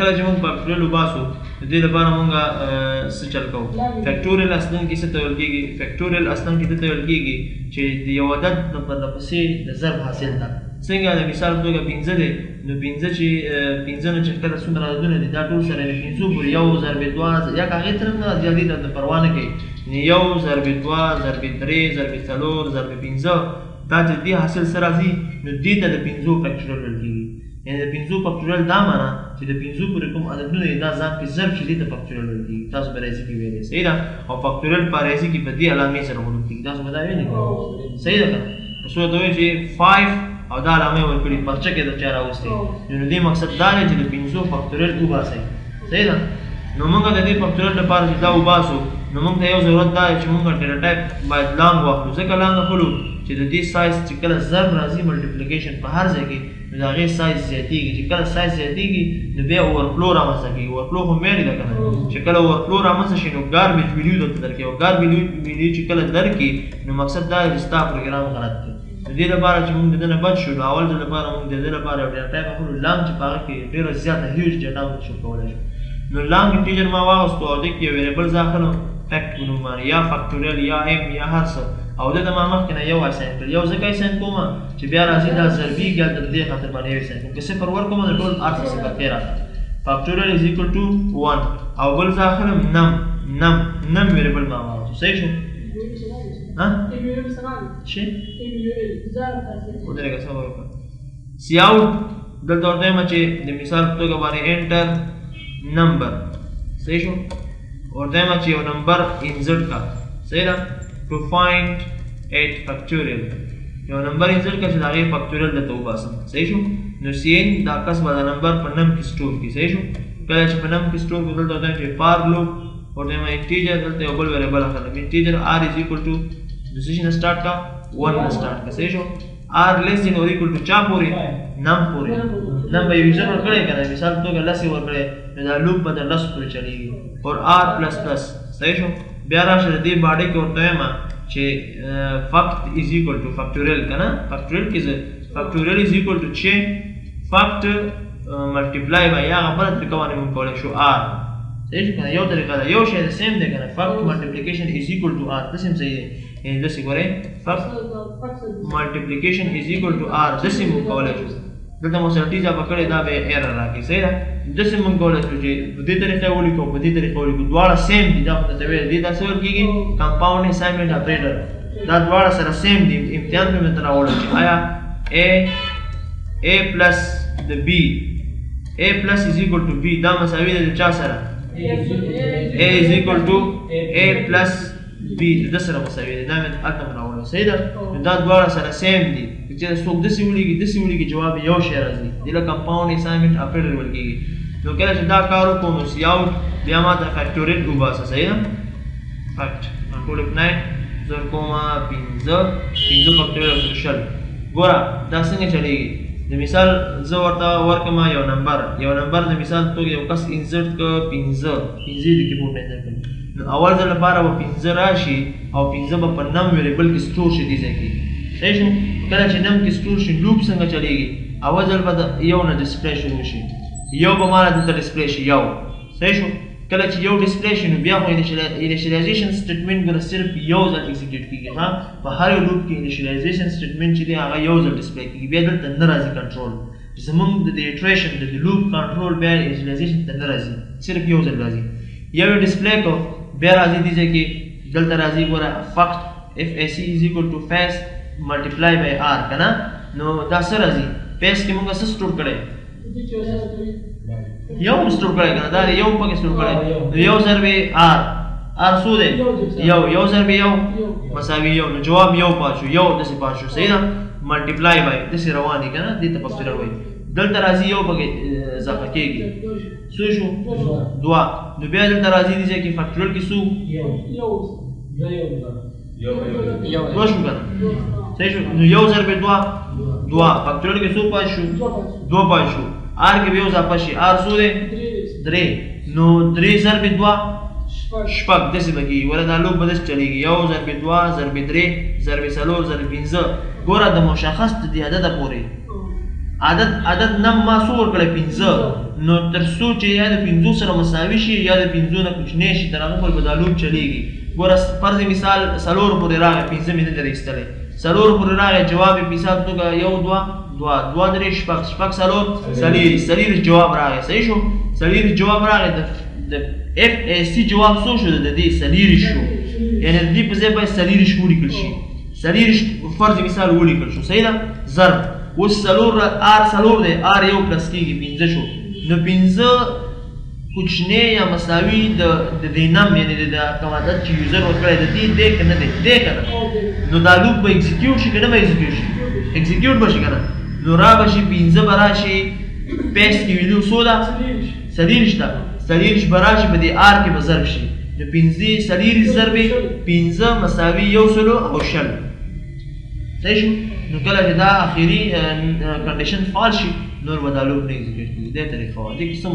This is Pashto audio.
کله چې موږ فکټوریل وباسو، د دې لپاره موږ څه چل کوو؟ فکټوریل اصلا کې څه ته ویل کېږي؟ فکټوریل اصلا کې څه ته ویل کېږي چې د یو عدد د پرله پسې د ضرب حاصل ده. څنګه؟ د مثال په توګه 5 دی، نو 5 چې 5 نه چې کله څومره عددونه دي، دا ټول سره د 5 پورې 1 ضرب 2 یا که هغې طرف نه زیاتې ته پروا نه کوي، 1 ضرب 2 ضرب 3 ضرب 4 ضرب 5، دا چې دې حاصل څه راځي، نو دې ته د 5 فکټوریل ویل کېږي. یعنې د 5 فکټوریل دا معنا چې د 5 پورې کوم عددونه دي، دا ځان کې ضرب شي، دې ته فکټوریل ویل کېږي. تاسو به ریاضي کې ویلې، صحیح ده؟ او فکټوریل په ریاضي کې په دې علامې سره ښودل کېږي. تاسو به دا ویلې، صحیح ده که نه؟ څو ته وایي چې 5 او دا علامه یې ورکړي، پرچه کې د چا راوستي، نو دې مقصد دا دی چې د 5 فکټوریل وباسئ، صحیح ده؟ نو موږ د دې فکټوریل لپاره چې دا وباسو، نو موږ ته یو ضرورت دا دی چې موږ ډیټا ټایپ باید long واخلو. ځکه long اخلو چې د دې سایز چې کله ضرب راځي، ملټیپلیکیشن په هر ځای کې، نو د هغې سایز زیاتېږي. چې کله سایز زیاتېږي، نو بیا اوورفلو رامنځته کېږي. اوورفلو خو ویلې ده که نه؟ چې کله اوورفلو رامنځته شي، نو ګاربیج ویلیو درته درکوي، او ګاربیج ویلیو چې کله درکړي، نو مقصد دا دی چې ستا پروګرام غلط دی. د دې لپاره چې موږ د ده نه بچ شو، نو اول ځل لپاره موږ د دې لپاره یو ډیټا ټایپ اخلو long، چې په هغه کې ډېره زیاته هیوج ډیټا موږ شو کولی شو. نو long integer ما واغستو او دې کې یو variable زه اخلم fact په نوم باندې، یا فکټوریل یا m یا هر څه، او دته ما مخکې نه یو assign کړ. یو ځکه assign کوم چې بیا راځي دا ضربېږي هلته، د دې خاطر باندې یو assign کوم. که صفر ورکوم، نو ټول هر څه صفر کې راته. Factorial is equal to 1 او بل زه اخلم num. Num variable ما واغستو، صحیح شو؟ ها شي، ودرېږه، صبر وکړه. cout دلته ورته وایم چې د مثال په توګه باندې enter number، صحیح شو؟ ورته وایم چې یو نمبر insert کا، صحیح ده؟ To find 8 factorial، یو نمبر insert کا چې د هغې فکټوریل درته وباسم، صحیح شو؟ نو cin دا کس به دا نمبر په num کې store کړي، صحیح شو؟ کله چې په num کې store کړو، دلته ورته وایم چې for loop، ورته وایم integer، دلته یو بل variable اخلم، integer r is equal to د څه شي نه start کا؟ 1 نه start کا، صحیح شو؟ R less than or equal to چا پورې؟ Num پورې. Num به user ورکړی که نه؟ مثال په توګه 10 یې ورکړی، نو دا loop به د 10 پورې چلېږي، اور r plus plus، صحیح شو؟ بیا راشه د دې body کې ورته وایم چې fact is equal to factorial که نه؟ Factorial کې زه factorial is equal to چې fact multiply by یا هغه بله طریقه باندې موږ کولی شو r، صحیح شو که نه؟ یو طریقه ده، یو شی same دی که نه؟ Fact multiplication is equal to r، داسې هم صحیح دی. یعنې داسې ګورئ، fact multiplication is equal to r، داسې موږ کولی شو. دلته مو سره ټي اضافه کړې، دا به error راکړي، صحیح ده؟ داسې موږ کولی شو چې په دې طریقه ولیکو، په دې طریقه ولیکو، دواړه same دي. دا خو درته ویل دي، دا څه ویل کېږي؟ Compound assignment operator. دا دواړه سره same دي. امتحان کې مې درته راوړل چې آیا a plus د b، a plus is equal to b، دا مساوي ده د چا سره؟ A is equal to a plus b د سره مساوي ده. دا مې هلته هم راوړل، صحیح ده؟ نو دا دواړه سره same دي. که چېرې څوک داسې ولیکي، داسې ولیکي، جواب یې یو شی راځي. دې له compound assignment operator ویل کېږي. نو کله چې دا کار وکړو، نو cout بیا ما ته فکټوریل وباسه، صحیح ده؟ Fact control F 9، 0.5، 5 factorial 20. ګوره دا څنګه چلېږي. د مثال زه ورته ورکم یو نمبر، یو نمبر د مثال په توګه یو کس insert که 5، 5 د کیبورډ نه insert کړ، نو اول ځل لپاره به 5 راشي او 5 به په num variable کې store شي دې ځای کې، صحیح شو؟ کله چې num کې store شي، loop څنګه چلېږي؟ اول ځل به د یو نه display شروع شي، یو به ماله دلته display شي، یو، صحیح شو؟ کله چې یو display شي، نو بیا خو initialization statement ګوره صرف یو ځل execute کیږي. ها، په هر یو loop کې initialization statement چې دی، هغه یو ځل display کیږي، بیا دلته نه راځي. کنټرول زمونږ د iteration د loop control بیا initialization ته نه راځي، صرف یو ځل راځي. یو display کو، بیا راځي دې ځای کې، دلته راځي ګوره fact f a c is equal to face multiply by r کنه؟ نو دا څه راځي؟ Face کې مونږ څه store کړی؟ یو store کړی کنه؟ دا یو پکې store کړی، نو یو ضرب r، r څو دی؟ یو. یو ضرب یو مساوي یو، نو جواب یو پاتې شو، یو داسې پاتې شو، صحیح ده؟ Multiply by داسې روان دي کنه؟ دې ته فکټوریل وایي. دلته راځي، یو پکې اضافه کېږي، څو شو؟ 2. نو بیا دلته راځي دې ځای کې فکټوریل کې څو؟ 2 شو کنه؟ صحیح شو؟ نو یو ضرب 2، 2. فکټوریل کې څو پاتې شو؟ 2 پاتې شو. R کې به یو اضافه شي، r څو دی؟ 3. نو 3 ضرب 2، 6. داسې به کېږي. ګوره دا loop به داسې چلېږي، یو ضرب 2 ضرب 3 ضرب 4 ضرب 5. ګوره د مشخص د دې عدده پورې. عدد num ما څو ورکړی؟ 5. نو تر څو چې یا د 5 سره مساوي شي یا د 5 نه کوچنی شي، تر هغه پورې به دا loop چلیږي. ګوره، فرض مثال 4 پورې راغی، 5 مې نه دی راایستلی، 4 پورې راغی، جواب یې په حساب توګه 1، 2، 2، 2، 3، 6، 6، 4، 24، 24 جواب راغی. صحیح شو؟ 24 جواب راغی. د اف ای سی جواب څو شو؟ د دې 24 شو. یعنې د دې په ځای باید 24 ولیکل شي. 24 فرض مثال ولیکل شو، صحیح ده؟ ضرب اوس 4، r 4 دی، r 1 plus کېږي، 5 شو. نو 5 کوچنی یا مساوي د دې num، یعنې د کوم عدد چې user ورکړی د دې دی که نه دی؟ دی که نه؟ نو دا loop به execute شي که نه به execute شي؟ execute به شي که نه؟ نو را به شي، 5 به راشي، paste کې value څو ده؟ 24 ده. 24 به راشي، په دې r کې به ضرب شي. نو 5، 24 ضرب 5 مساوي 120. صحیح شو؟ نو کله چې دا اخري condition false شي، نور به دا loop نه execute کېږي. دې طریقه وه. دې کې څه